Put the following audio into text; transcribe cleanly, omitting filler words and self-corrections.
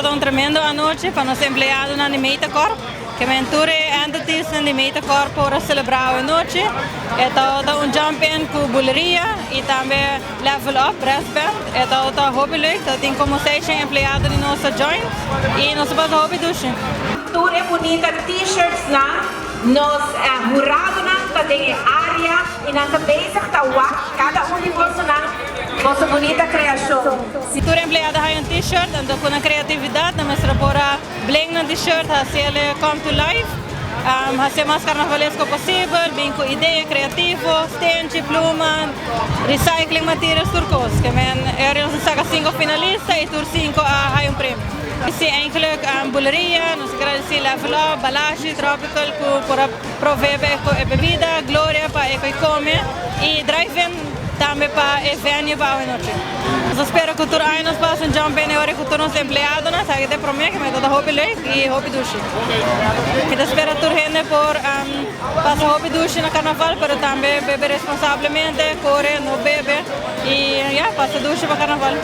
Ta un tremendo anochi pa nos empleadonan di Metacorp. Kemen tur e entities di Metacorp por a celebra e anochi. E ta un jump-in cu buleria y tambe Level Up Brass Band. E ta hopi leuk. Tin como 600 empleado di nos join y nos a pasa hopi dushi. Tur e bunita t-shirts nan, nos huradonan ta den area y nan ta bezig ta wak cada un di boso nan, boso bunita creacion. Si tur empleado haya un t-shirt, anto cu nan creatividad, nan mester por a bling nan t-shirt, haci come to life, haci mas carnavalesco posibel, bin cu idea creativo, stenchi, pluma, recycling materials, tur cos. Kemen, nos a saca cinco finalista y tur cinco a haya un premio. Si, eigenlijk buleria, nos ta gradici Level Up, Balashi, Tropical, cu por provee e bebida, Gloria pa e come y Drive-In tambe pa e venue pa e anochi. Nos ta spera cu tur aña nos pasa un jump in ora cu tur nos empleadonan, sabi cu prome cu mi ta hopi leuk y hopi dushi. Mi ta spera tur hende por pasa hopi dushi na carnaval, pero tambe bebe responsablemente, core, no bebe y, ja, pasa dushi pa carnaval.